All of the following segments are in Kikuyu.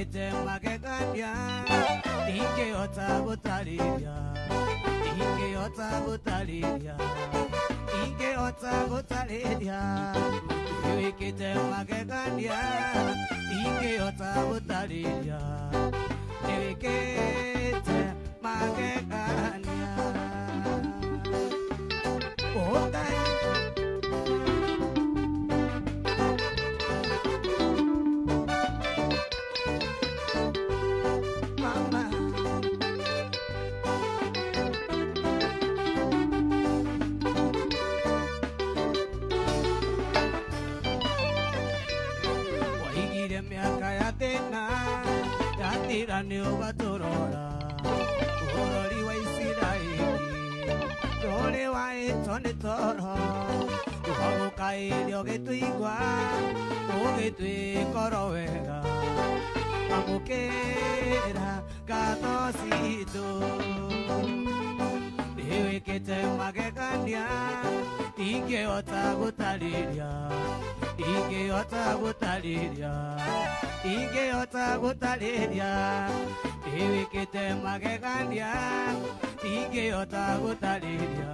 Ndiwikite magegania ndingĩhota gũtarĩria ndingĩhota gũtarĩria ndingĩhota gũtarĩria ndiwikite magegania ndingĩhota gũtarĩria ndiwikite magegania. Oh, ni ugaturora urori wa Isiraeli rũrĩ wa ĩto nĩ toro ũgũkaĩrio gĩtũigua ũgĩtwĩkoro wega amũkĩra ngatho citũ nĩwĩkĩte magegania ndingĩhota gũtarĩria ndingĩhota gũtarĩria ndingĩhota gũtarĩria nĩwĩkĩte magegania ndingĩhota gũtarĩria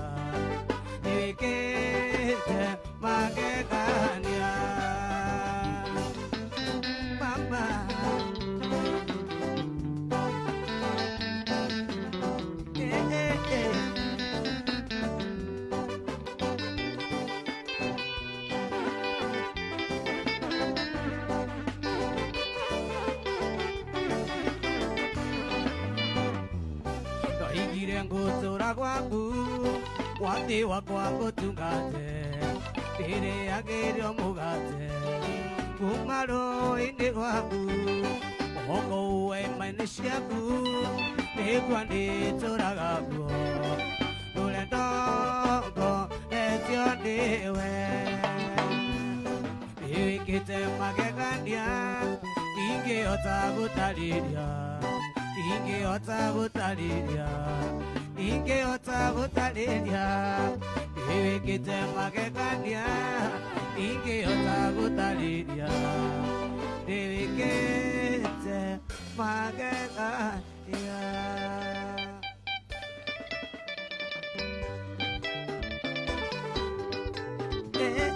nĩwĩkĩte magegania. Mama eh, eh, eh. Ngũtũra gwaku wathi wakwa ngũtungate ndĩrĩagĩrio mũgate kuma rũĩ-inĩ rwaku mũhoko hema-inĩ ciaku nĩguo ndĩtũraga guo rũrĩa ndongoretio nĩwe nĩwĩkĩte magegania ndingĩhota gũtarĩria ndingĩhota gũtarĩria ndingĩhota gũtarĩria nĩwĩkĩte magegania ndingĩhota gũtarĩria nĩwĩkĩte magegania. Eh, eh.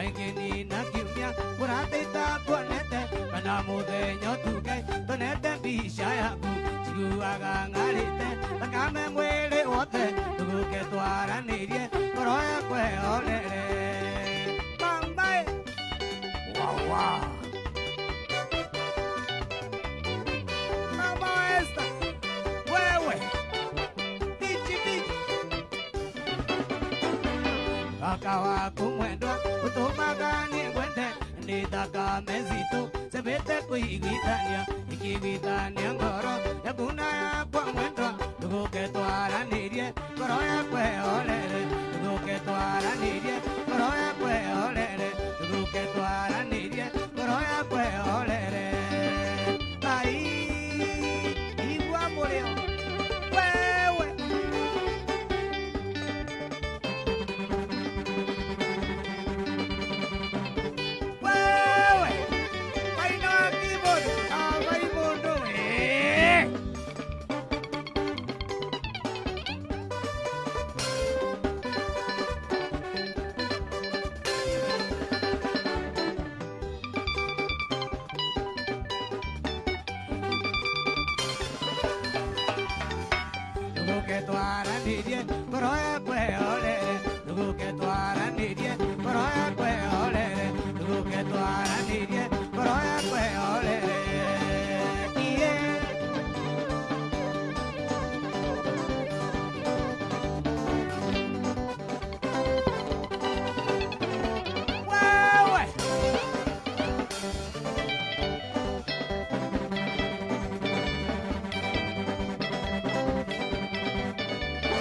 Kaingĩ na kiumia mũrata itakuonete kana mũthenya ũtuke tonete mbica yaku njiguaga ng'arĩte thakame mwĩrĩ wothe tũgũke twaranĩrie ngoro yakwa ĩhorere mamae wawa mama Esther wewe bichi bichi kaka waku mwendwa ũtũmaga niĩ ngwende nĩ thakame citũ cebete kũiguithania ikiguithania ngoro yaku na yakwa mwendwa ndũgũke twaranĩrie ngoro yakwa ĩhorere ndũgũke twaranĩrie ngoro yakwa ĩhorere ndũgũke twaranĩrie ngoro yakwa ĩhorere ai igua mũrĩo wewe wewe maina wa keyboard amai mũndũ ndũgũke twaranĩrie ngoro yakwa ĩhorere ndũgũke twaranĩrie ngoro yakwa ĩhorere ndũgũke twaranĩrie ngoro yakwa ĩhorere iye wewe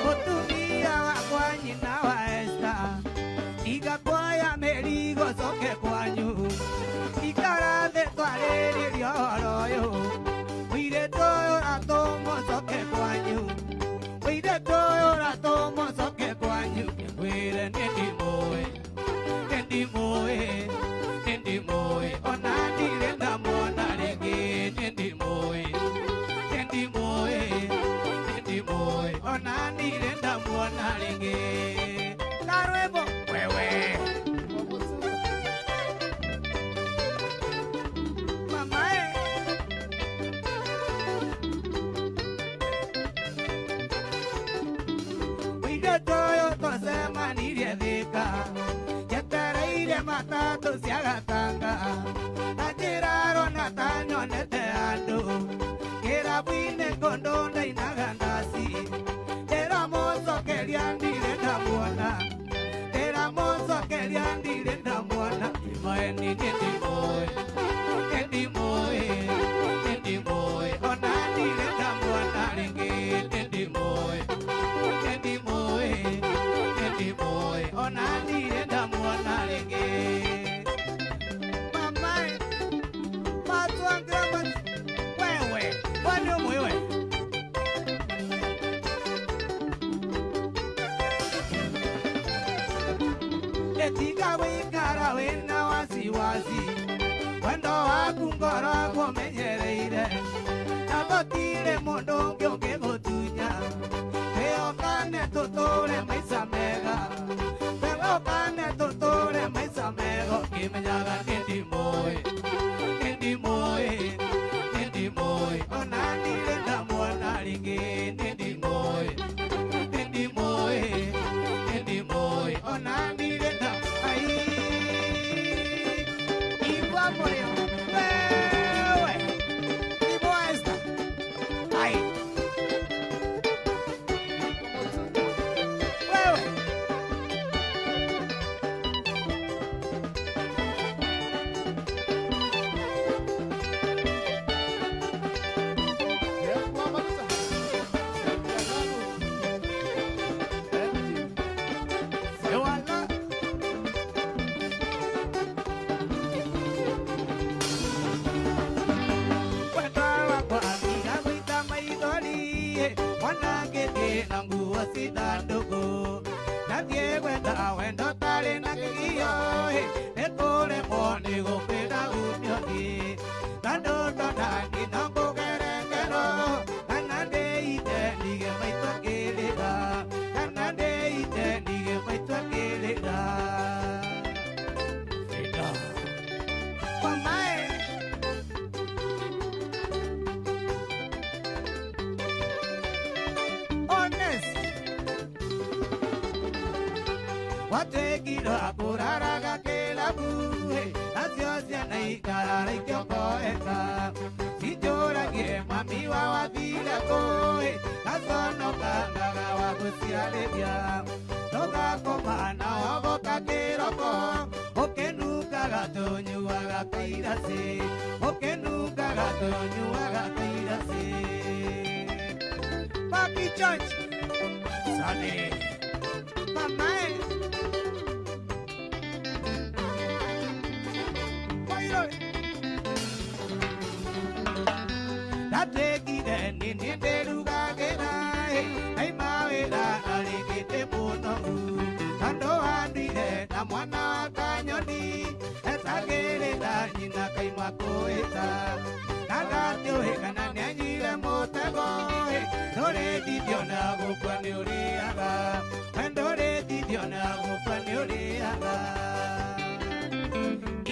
mũtumia wakwa nyina wa Esther tiga kuoya mĩrigo coke kwanyu ikara thĩ twarĩrĩria ũhoro ũyũ mũirĩtu ũyũ ũratũmwo coke kwanyu mũirĩtu ũyũ ũratũmwo coke kwanyu ngwĩre niĩ ndimũĩ niĩ ndimũĩ niĩ ndimũĩ ona ndirĩ ndamuona rĩngĩ niĩ ndimũĩ niĩ ndimũĩ niĩ ndimũĩ ona ndirĩ ndamuona rĩngĩ karwĩmbo wewe mamae mũirĩtu ũyũ twacemanirie Thĩka njetereire matatũ cia gatanga na njĩra arona ta nyonete andũ kĩrabu-inĩ kũndũ ndainaga ndaci ndĩramũcokeria ndirĩ ndamuona ndĩramũcokeria ndirĩ ndamuona maeni niĩ ndimũĩ niĩ ndimũĩ niĩ ndimũĩ ona ndirĩ ndamuona rĩngĩ niĩ ndimũĩ niĩ ndimũĩ niĩ ndimũĩ ona ndirĩ ndamuona rĩngĩ mamae matwangira wewe kwani ũmwe we Etiga wĩikara wĩna wasiwasi wendo waku ngoro kũmenyereire na gũtirĩ mũndũ ũngĩ ũngĩgũtunya twĩhokane tũtũre maica mega twĩhokane tũtũre maica mega ũkĩmenyaga niĩ ndimũĩ niĩ ndimũĩ niĩ ndimũĩ ona ndirĩ ndamuona rĩngĩ niĩ ndimũĩ niĩ ndimũĩ niĩ ndimũĩ ona ndirĩ nda ai igua mũrĩo wewe igua Esther ai wewe Ewala. Watwĩkirwo akũraraga kĩrabu nacio ciana ikarara ikĩokoeka cinjũragie mami wa wathire kũ ngaconoka ngaga wa gũciarĩria tũgakoma na wagoka kĩroko ũkĩnungaga tũnyuaga kairacĩ ũkĩnungaga tũnyuaga kairacĩ. Paki Church Sunday Mama Ndatigire nini ndĩrugagĩra aima wĩra arĩkĩte mũno tondũ andire na mwana wa kanyoni etagĩrĩra nyina kaima kũĩta ndagatĩũĩ kana nĩanyire mũtego ndũrĩthithio na gũkua nĩũrĩaga we ndũrĩthithio na gũkua nĩũrĩaga.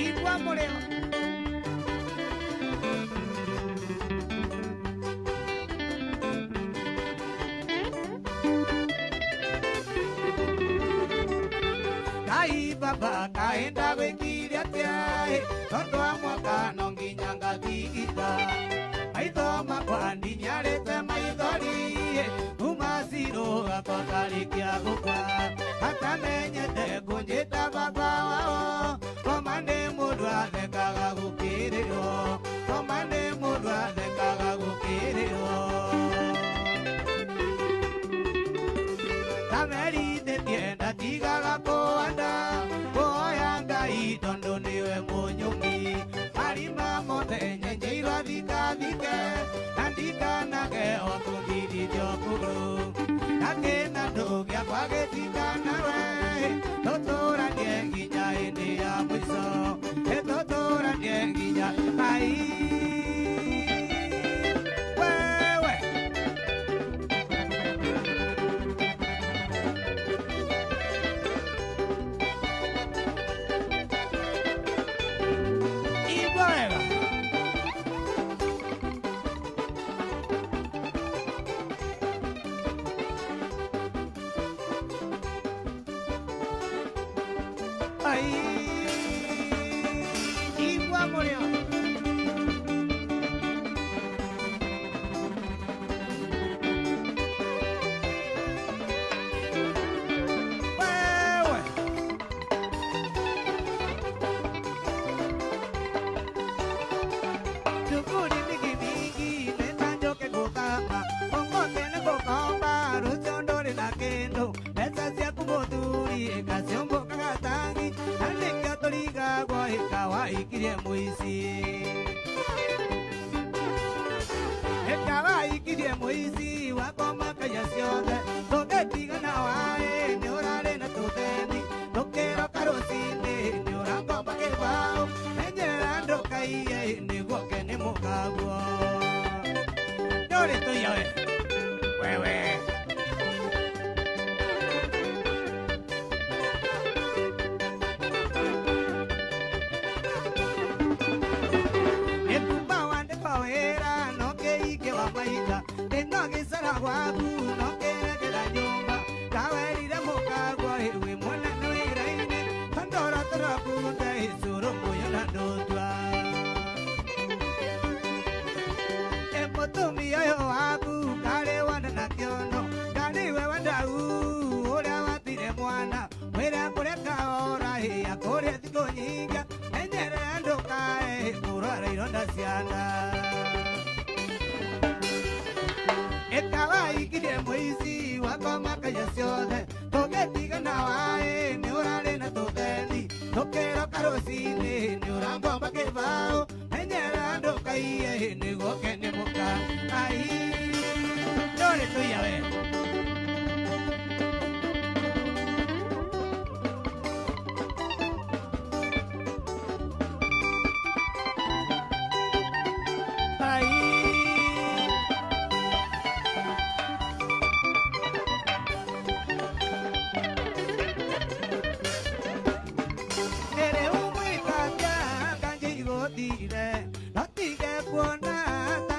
Igua mũrĩo. Kai baba kaenda gwĩkire atĩa tondũ wa mwaka no nginya ngathigitha maitho makwa ndinyarĩte maithori kuma cirũ gakwa karĩkia gũkua atamenyete kũnjĩta baba wao koma nĩ mũndũ athekaga gũkĩrĩrwo koma nĩ mũndũ athekaga gũkĩrĩrwo. Ndamerithĩtie ndatigaga kũhanda kũhoya Ngai tondũ nĩwe mũnyũmi marima mothe nyenjeirwo thikathike na ndikanage o kũthirithio kũgũrũ ndakĩna ndũ gĩakwa gĩtikanawe tũtũranie nginya hĩndĩ ya mũico tũtũranie nginya ai wewe. Igua wega. Ai igua mũrĩo. Wewe. Shughuli mingi mingi mbeca njoke gũthama ũmũthĩ nĩ gũkomba rũciũ ndũrĩ na kĩndũ mbeca ciaku mũthuri ĩgaciũmbũka gatangi na nĩkĩo tũrigagwo ĩka waikirie mũici ĩka waikirie mũici wakoma kaya ciothe tũngĩtigana waĩ nĩ ũrarĩ na tũtheni tũkĩroka rũcinĩ nĩ ũrangomba kĩbaũ menyera ndũkaiye nĩguo kene mũkaguo ndũrĩ tũiya we wewe. Nĩkumba wandĩkwo wĩra no kĩingĩ wa mahinda ndĩno gĩcara gwaku no kĩregera nyũmba ndawerire mũkaguo wĩ mũnene wĩra-inĩ tondũ ũrotoro icũrũ mũyũ na ndũtua mũtumia ũyũ waku karĩ wanda na kĩono karĩ we wandau ũrĩa watire mwana mwĩre kũreka ora akũrĩa thikũ nyingĩ menyere ndũkae kũrwara ironda ciana ĩkawaikirie mũici wakoma kaya ciothe tũngĩtigana waĩ nĩ ũrarĩ na tũtheni tũkĩroka rũcinĩ nĩ ũrangomba kĩbaũ menyera ndũkaiye nĩguo kene mũka ai ndũrĩ tũiya we. Ai Ere umwikatia kanji igotire notige kuona ta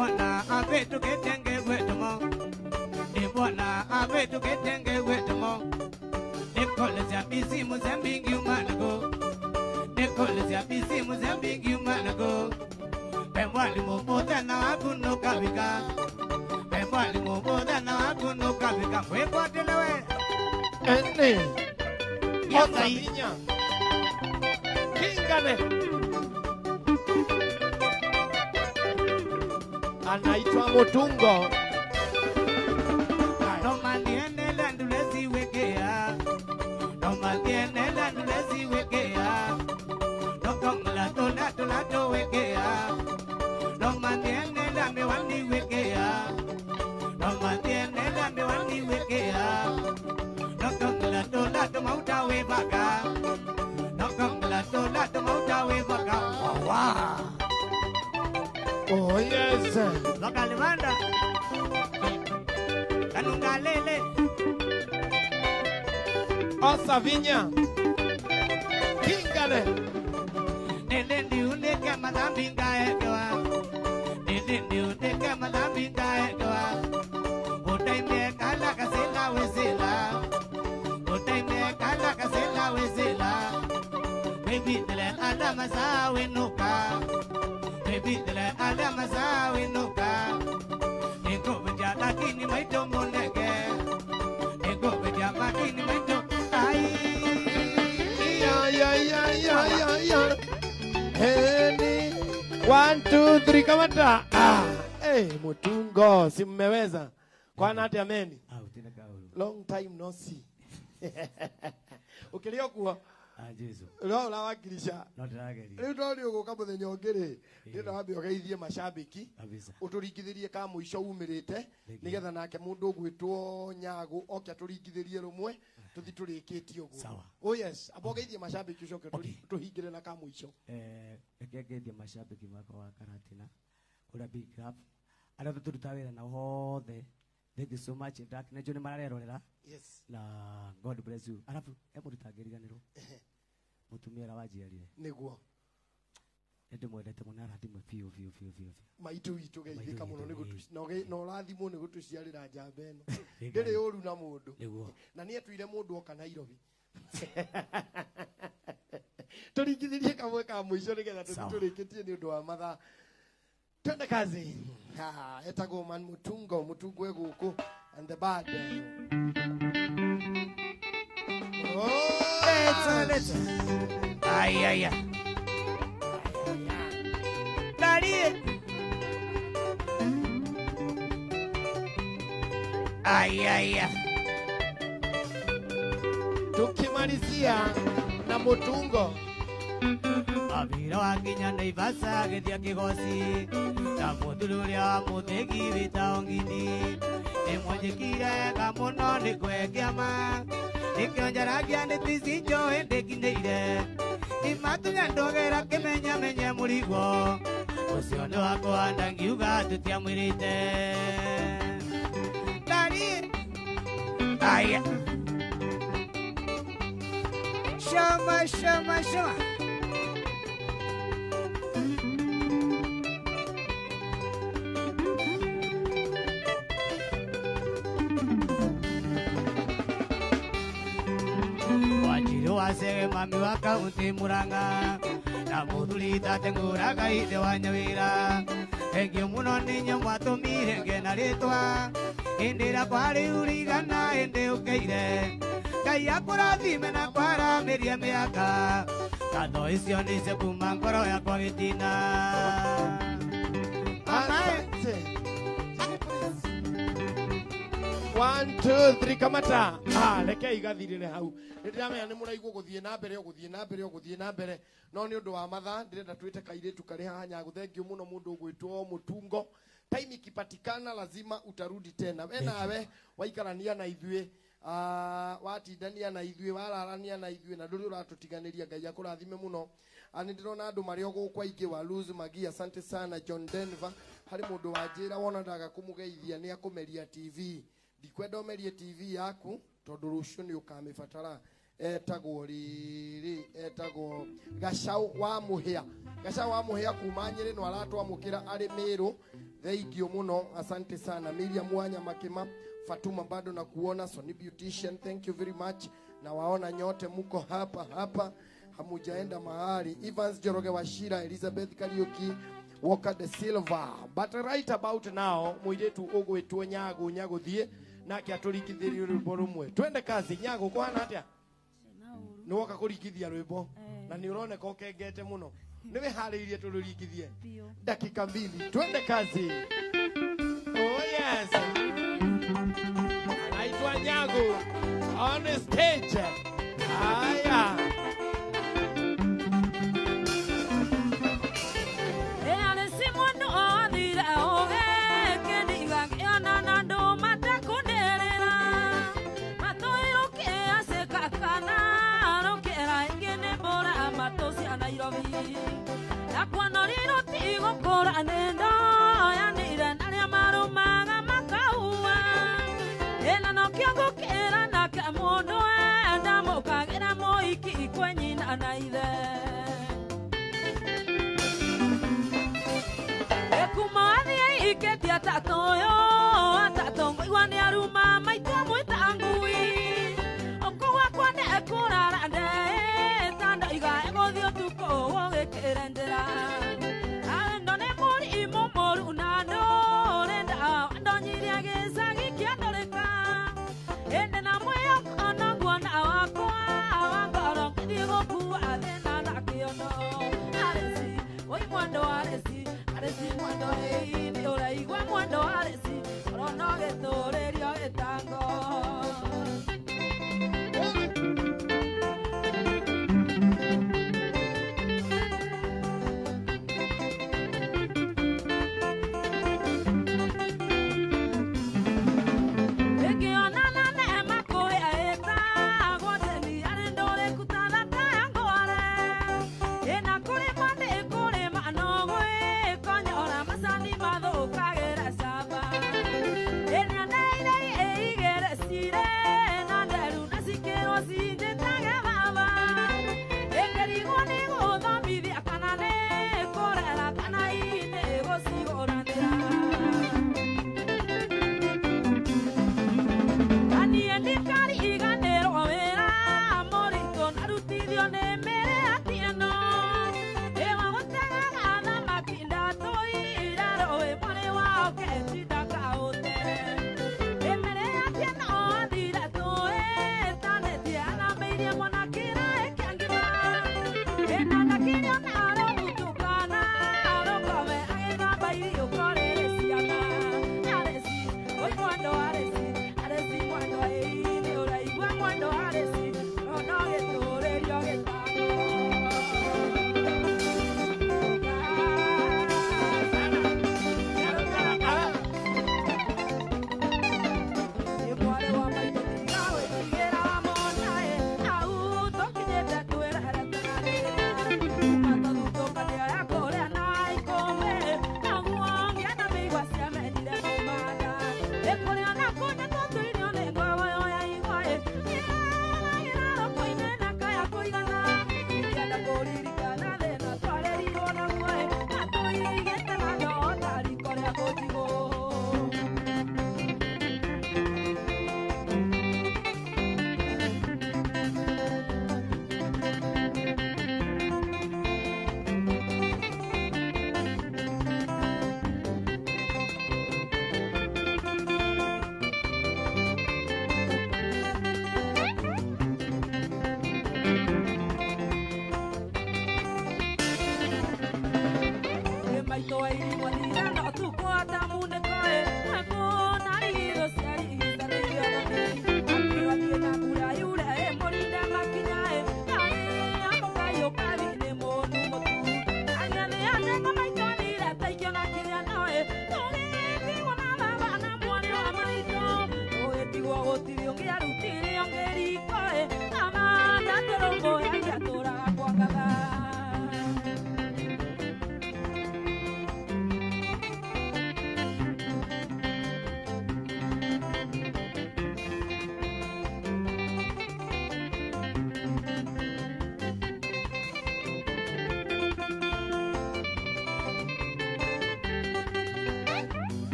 mwana abetukete ngegwetomo ni mwana abetukete ngegwetomo nikolezya bisi muzambingi umanago nikolezya bisi muzambingi umanago pemwali mumutana wakuno kabika pemwali mumutana wakuno kabika mwekwatelewe ene Osavinya Kingane anaitwa Mutungo. No mantiene la ndulesi wekea no mantiene la ndulesi wekea no con la tona tona wekea no mantiene la mewani wekea no mantiene la mewani wekea no con la tona mauta we baka no con la tona mauta we baka wa. Oh yes. Wakalibanda Kanungalele Osavinya Kingane Nele ndiuneke madhambi ngaekewa Nele ndiuneke madhambi ngaekewa Utaime kala kasela wezela Utaime kala kasela wezela Baby dele alama zawe nuka Baby dele alama zawe nuka Niko beja lakini maito moneke Niko beja lakini maito ai Ya ya ya ya ya ya Heni 1 2 3 kamata. Ah, eh Mutungo si mmeweza. Kwa nati ameni. Ah utina kaulu. Long time no see. Ukilio kuwa ah Jesu. Lo la wakilisha. No ndirageria. Riu tori uguka muthenya ungi ri ndĩrenda wambe ũgeithie mashabiki ũtũringithĩrie ka mũico umĩrĩte nĩgetha nake mũndũ ũgwĩtwo Nyago oke atũringithĩrie rũmwe tũthi tũrĩkĩtie ũguo. Sawa. Oh yes, amba ũgeithie mashabiki ũcoke tũhingĩre na ka mũico. Reke ngeithie mashabiki makwa wa Karatina kũrĩa Big Club arĩa tũrutaga wĩra nao hothe. Thank you so much. Dark nĩ njũĩ nĩ mararerorera. Yes. Na God bless you. Alafu he mũndũ ũtangĩriganĩrwo. Mũtumia ũrĩa wanjiarire. Nĩguo. Ndĩmwendete mũno arathimwe biũ biũ biũ biũ. Maitũ witũ geithĩka mũno nĩ na ũrathimwo nĩ gũtũciarĩra njamba ĩno. Ndĩrĩ ũru na mũndũ. Nĩguo. Na nĩ atuire mũndũ oka Nairobi. Tũringithĩrie kamwe ka mũico nĩgetha tũthiĩ tũrĩkĩtie nĩ ũndũ wa mathaa. Twende kazi. Ha, etagwo man Mutungo, Mutungo egũkũ and the bad. Oh, let's. Ay ay ay. Darie. Ay ay ay. Tukimalizia na Mutungo. Abira wakinya Naivasha agĩthiĩ kĩgoci na mũthuri ũrĩa wa mũthĩgi wĩtagwo Ngindi nĩmwanjĩkire wega mũno nĩ kwekĩama nĩkĩo njaragia nĩ tici njũĩ ndĩkinyĩire imatunya ndũgĩra kĩmenyamenye mũrigo ũcio nĩ wa kũhanda ngiuga tũtiamwĩrĩte Ndari aya shama shama shama Wase mami wa kaunti Murang'a na mũthuri tatengũraga ithe wa Nyawĩra thengiũ mũno nĩ mwatũmire ngena rĩtwa hĩndĩ ĩrĩa kwarĩ urigana hĩndĩ ũkĩire Ngai akũrathime na kwaramĩrie mĩaka ngatho icio nĩcio kuma ngoro yakwa gĩtina. Asante. 1 2 3 kamata. Ah, reke igathirire hau. Nĩndĩramenya nĩ mũraigua gũthiĩ na mbere ũgũthiĩ na mbere ũgũthiĩ na mbere no nĩ ũndũ wa mathaa ndĩrenda twĩte kairĩtu karĩ haha Nyago. Thengiũ mũno mũndũ ũgwĩtwo Mutungo. Time ikipatikana lazima utarudi tena. We nawe waikarania na ithuĩ watindania na ithuĩ wararania na ithuĩ na ndũrĩ ũratũtiganĩria. Ngai akũrathime mũno. Nĩ ndĩrona andũ marĩ o gũkũ aingĩ wa Luz Magi, asante sana. John Denver, harĩ mũndũ wanjĩra wona ndaga kũmũgeithia nĩ akũmeria TV. Ndikwenda ũmerie TV yaku tondũ rũciũ nĩ ũkamĩbatara. Etagwo rĩrĩ, etagwo Gacau wa Mũhĩa. Gacau wa Mũhĩa kuma Nyĩrĩ no aratwamũkĩra arĩ Mĩrũ. Thank you muno, asante sana. Miriam Wanya Makima, Fatuma bado na kuona, Sony Beautician, thank you very much. Na waona nyote muko hapa hapa, hamujaenda mahali. Evans Joroge Wachira, Elizabeth Kariuki, Walker de Silva. But right about now, muiretu ugwitwo Nyago Nyago thie nake aturikithirie rwimbo rumwe. Twende kazi Nyago kuhana atia? Ni woka kurikithia rwimbo na ni uroneka ukengete muno. Ni wihariirie tururikithie dakika mbili. Twende kazi. Oh yes. Anaitwa Nyago on the stage. Haya.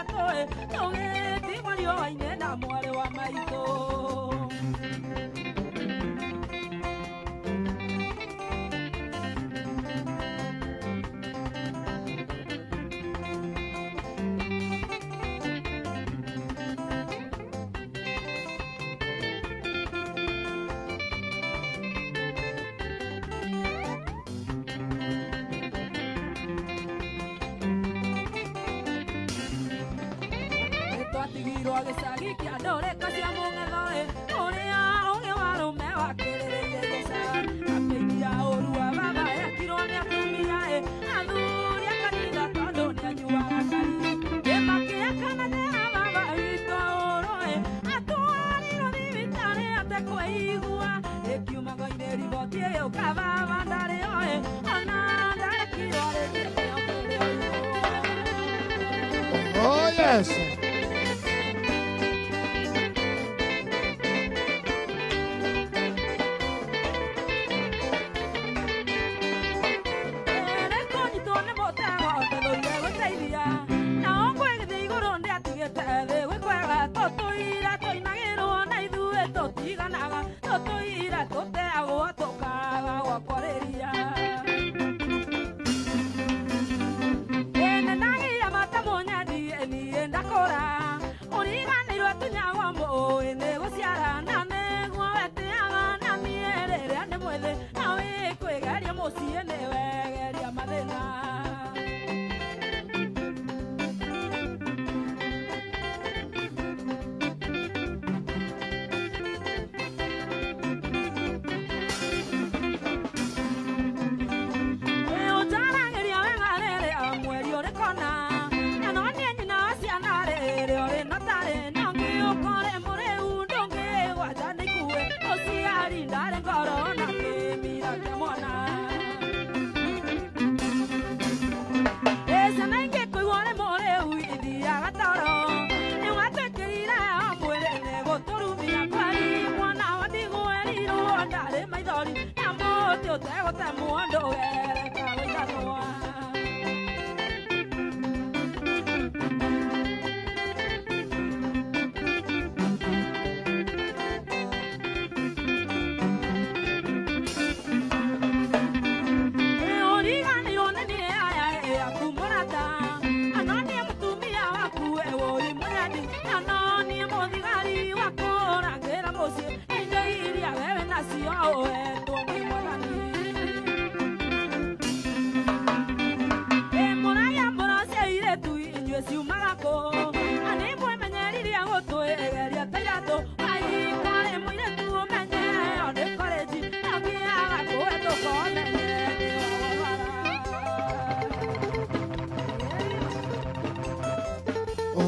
ithatũ tũgĩtigwo riũa-inĩ na mwarĩ wa maitũ. Twatigirwo gĩcagi kĩa ndũrĩka cia mũng'etho ũrĩa ũngĩ warũme wakĩrĩrĩirie mbeca akĩikia ũru wa baba ekirwo nĩ atumia athuri a kanitha tondũ nĩanyuaga cai ĩmakĩakana njĩra baba witũ ũrũ atwarirwo thibitarĩ atekũigua ĩkiuma ngo-inĩ riboti ĩyũka baba ndarĩ oĩ ona ndarekirwo arĩkie kĩo kĩrĩa oigua. Oh yes.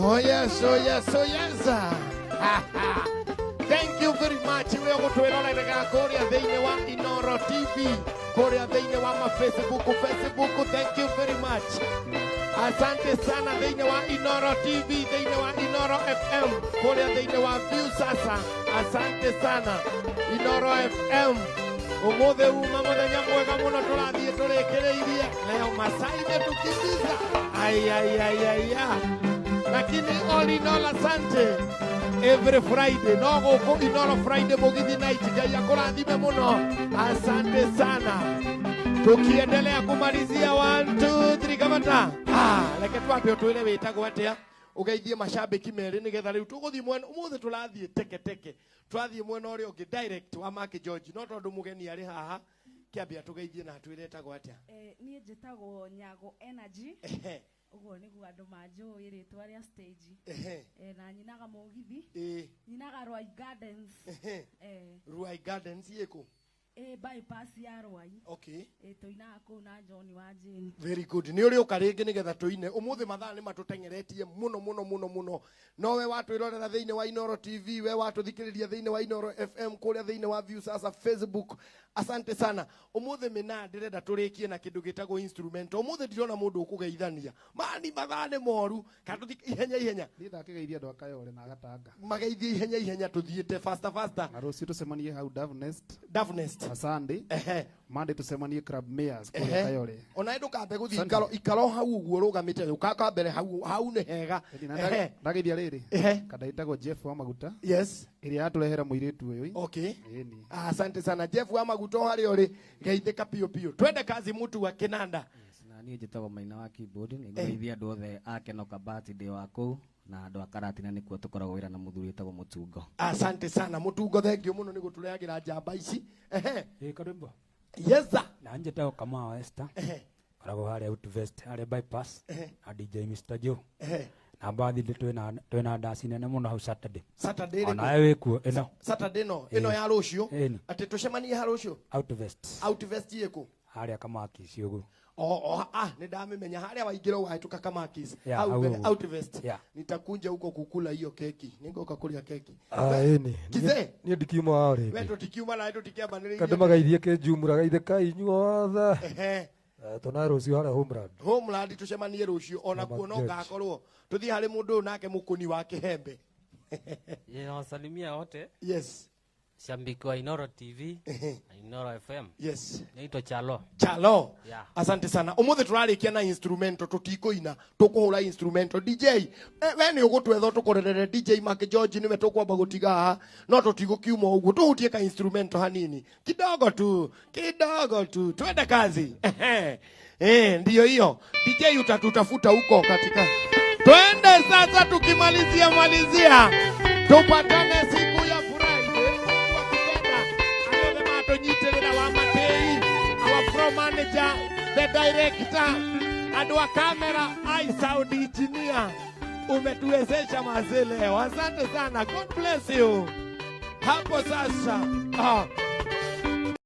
Oh yes, oh yes, oh yes. Thank you very much. We are going to Korea thĩinĩ wa Inoro TV, Korea thĩinĩ wa ma Facebook, Facebook. Thank you very much. Asante sana thĩinĩ wa Inoro TV, thĩinĩ wa Inoro FM, Korea thĩinĩ wa View Sasa. Asante sana Inoro FM. Ũmũthĩ uma mũthenya mwega mũno tũrathiĩ tũrĩkĩrĩirie. Leo Masai imetukimbiza. Ai ai ai ai ai. Lakini all in all, asante. Every Friday, no gũkũ Inoro Friday Mũgithi night. Ngai akũrathime mũno. Asante sana. Tukiendelea kumalizia 1 2 3 kamata. Reke twambe ũtwĩre wĩtagwo atĩa, ũgeithie mashabiki merĩ nĩgetha rĩu tũgũthiĩ mwena ũmũthĩ tũrathiĩ teke teke twathiĩ mwena ũrĩa ũngĩ direct wa Mark George, no tondũ mũgeni arĩ haha kĩambia tũgeithie na atwĩre etagwo atĩa. Niĩ njĩtagwo Nyago Energy. Ũguo nĩguo andũ manjũĩ rĩtwa rĩa stage. Na nyinaga mũgithi. Nyinaga Ruai Gardens. Ruai Gardens ĩkũ? Bypass ya Ruai. Okay. Tũinaga kũu na John wa Jane. Very good. Nĩ ũrĩ ũka rĩngĩ nĩgetha tũine. Ũmũthĩ mathaa nĩ matũteng'eretie mũno mũno mũno mũno. No we watwĩrorera thĩinĩ wa Inoro TV, we watũthikĩrĩria thĩinĩ wa Inoro FM, kũrĩa thĩinĩ wa View Sasa Facebook. Asante sana. Ũmũthĩ mĩna ndĩrenda tũrĩkie na kĩndũ gĩtagwo instrument. Ũmũthĩ ndirona mũndũ ũkũgeithania. Mani mathaa nĩ moru. Kana tũthiĩ ihenya ihenya. Niĩ ndakĩgeithia andũ a Kayole na Gatanga. Mageithie ihenya ihenya tũthiĩte faster faster. Na rũciũ tũcemanie hau Dove Nest. Dove Nest. Sunday. Monday tucemanie Club Mayors kũrĩa Kayole. Ona ndũkambe gũthiĩ ikaro hau ũguo ũrũgamĩte ũkaka mbere hau hau nĩ hega. Ndageithia rĩrĩ. Kadaitagwo Jeff wa Maguta. Yes. Ĩrĩa yatũrehera mũirĩtu ũyũ. Okay. Asante sana Jeff wa Maguta harĩa ũrĩ geithĩka piũ piũ. Twende kazi mtu wa kinanda. Yes, na niĩ njĩtagwo Maina wa keyboard nĩngũgeithia andũ othe a Kenoka birthday wa kũu na andũ a Karatina nĩkuo tũkoragwo wĩra na mũthuri wĩtagwo Mũtungo. Asante sana Mũtungo, thank you mũno nĩ gũtũrehagĩra njamba ici. Ĩ karĩmbo. Yes sir. Na njĩtagwo Kamau Esther. Koragwo harĩa Outvest harĩa bypass na DJ Mr Joe. Na birthday twĩna ndaci nene mũno hau Saturday. Saturday ĩrĩkũ? Onawe wĩkuo ĩno. Saturday no ĩno ya rũciũ. Atĩ tũcemanie ha rũciũ? Outvest. Outvest ĩkũ? Harĩa Kamakis ũguo. Nĩ ndamĩmenya harĩa waingĩra ũhĩtũka Kamakis. Outvest. Nitakunja huko kukula hiyo keki. Ningoka kũrĩa keki. Ĩni. Kize. Niĩ ndikiuma wao rĩngĩ. We tũtikiuma na tũtikĩambanĩrĩirie. Kandũ magaithie kĩnjumũra gaithĩka inyuothe. Tona rũciũ harĩa Homeland. Homeland tũcemanie rũciũ ona kuo no ngakorwo. Tũthiĩ harĩ mũndũ ũyũ nake mũkũni wa kĩhembe. Nawasalimia wote. Yes. Shabiki wa Inoro TV na Inoro FM. Yes. Naitwa Chalo. Chalo. Yeah. Asante sana. Umuthi turarikia na instrumento tutikuina tukuhura instrumento DJ. We ni ugutwetha tukorerere DJ Mark George niwe tukwamba gutiga haha no tutigukiuma uguo tuhutie ka instrumento hanini. Kidogo tu, kidogo tu. Twende kazi. Ndio hiyo. DJ utatutafuta huko katika. Twende sasa tukimalizia malizia. Tupatane siku ya Our pro manager, the director, and our camera, I sound engineer. Umetuwezesha mazee leo. Asante sana. God bless you. Hapo sasa.